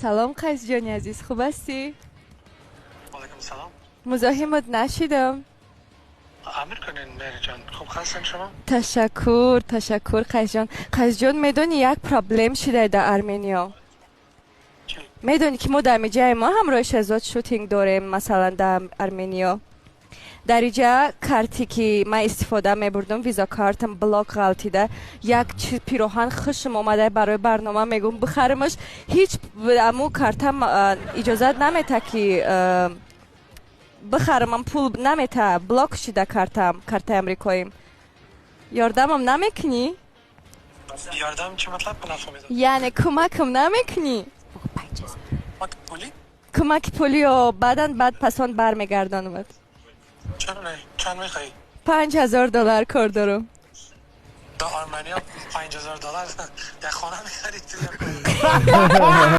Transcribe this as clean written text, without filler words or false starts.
Салом, Қайсҷони азиз, хуб ҳастӣ? Алейкум салом. Музоҳимат нашидам. Амир кунин, Меҳриҷон. Хуб ҳастен шумо? Ташаккур, ташаккур, Қайсҷон. Қайсҷон, медонӣ, як проблем шуда дар Армениё. Чӣ? Медонӣ, ки мо дар миҷаи мо ҳамроҳи Шаҳзод shooting дорем, масалан, дар Армениё. Дар иҷа карте, ки ман истифода мебурдум, виза картам блок ғалтида. Як пироҳан хушм омада, барои барнома мегум, бихаримаш, ҳеҷ аму картам иҷозат намета, ки бихарамам, пул намета, блок шида картам, картаи амрикоим. Ёрдамам намекунӣ? Ёрдам чӣ матлаб, нафаҳмидам. Яъне кӯмакам намекунӣ? Кӯмак пулӣ? Кӯмаки пулиё, баъдан баъд пасон бармегардонамад. Чаро не? Чанд мехоҳӣ? 5000 доллар кор дорам. Дар Армения 5000 доллар як хона мехарӣ ту.